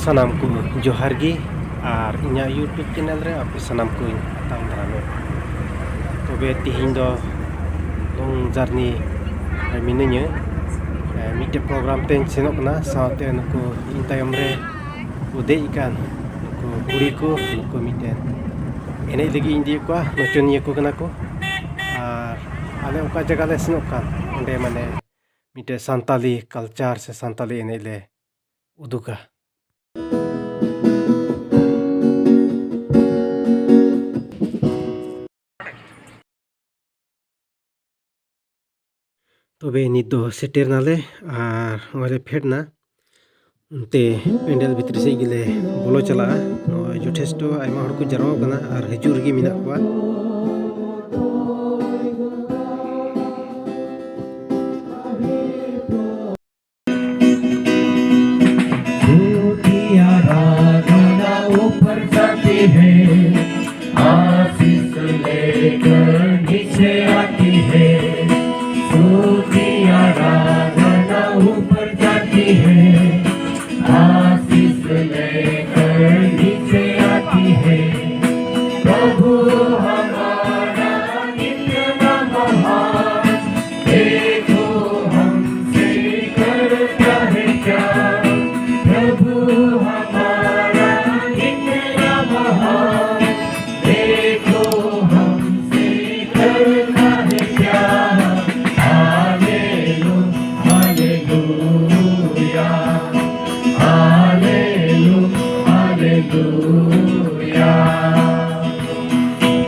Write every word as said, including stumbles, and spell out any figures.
ᱥᱟᱱᱟᱢ ᱠᱚ ᱡᱚᱦᱟᱨ ᱜᱮ, ᱟᱨ ᱤᱧᱟᱹᱜ YouTube ᱪᱮᱱᱮᱞ ᱨᱮ ᱟᱯᱮ ᱥᱟᱱᱟᱢ ᱠᱚᱧ ᱟᱛᱟᱝ ᱫᱟᱨᱟᱢᱮᱫ᱾ ᱛᱚᱵᱮ ᱛᱤᱦᱤᱧ ᱫᱚ ᱞᱚᱝ ᱡᱟᱨᱱᱤ ᱨᱮ ᱢᱤᱱᱟᱹᱧᱟ᱾ ᱮ, ᱢᱤᱫᱴᱮᱡ ᱯᱨᱳᱜᱨᱟᱢ ᱛᱮᱧ ᱥᱮᱱᱚᱜ ᱠᱟᱱᱟ, ᱥᱟᱶᱛᱮ ᱱᱩᱠᱩ ᱤᱧ ᱛᱟᱭᱚᱢ ᱨᱮ ᱠᱚ ᱫᱮᱡ ᱟᱠᱟᱱ ᱱᱩᱠᱩ ᱠᱩᱲᱤ ᱠᱚ, ᱱᱩᱠᱩ ᱢᱤᱫᱴᱮᱱ ᱮᱱᱮᱡ ᱞᱟᱹᱜᱤᱫ ᱤᱧ ᱤᱫᱤᱭᱮᱫ ᱠᱚᱣᱟ, ᱱᱚᱪᱚᱱᱤᱭᱟᱹ ᱠᱚ ᱠᱟᱱᱟ ᱠᱚ᱾ ᱟᱨ ᱟᱞᱮ ᱚᱠᱟ ᱡᱟᱭᱜᱟ ᱞᱮ ᱥᱮᱱᱚᱜ ᱠᱟᱱ, ᱚᱸᱰᱮ ᱢᱟᱱᱮ ᱢᱤᱫᱴᱮᱡ ᱥᱟᱱᱛᱟᱞᱤ ᱠᱟᱞᱪᱟᱨ ᱥᱮ ᱥᱟᱱᱛᱟᱞᱤ ᱮᱱᱮᱡ ᱞᱮ ᱩᱫᱩᱜᱟ᱾ ᱛᱚᱵᱮ ᱱᱤᱛ ᱫᱚ ᱥᱮᱴᱮᱨ ᱱᱟᱞᱮ ᱟᱨ ᱱᱚᱜᱼᱚᱭ ᱞᱮ ᱯᱷᱮᱰ ᱱᱟ᱾ ᱚᱱᱛᱮ ᱯᱮᱱᱰᱮᱞ ᱵᱷᱤᱛᱨᱤ ᱥᱮᱫ ᱜᱮᱞᱮ ᱵᱚᱞᱚ ᱪᱟᱞᱟᱜᱼᱟ᱾ ᱱᱚᱜᱼᱚᱭ ᱡᱚᱛᱷᱮᱥᱴᱚ ᱟᱭᱢᱟ ᱦᱚᱲ ᱠᱚ ᱡᱟᱨᱣᱟ ᱠᱟᱱᱟ ᱟᱨ ᱦᱤᱡᱩᱜ ᱨᱮᱜᱮ ᱢᱮᱱᱟᱜ ᱠᱚᱣᱟ᱾ स्तुति आराधना ऊपर जाती है, आशीष लेकर नीचे आती है। स्तुति आराधना ऊपर जाती है।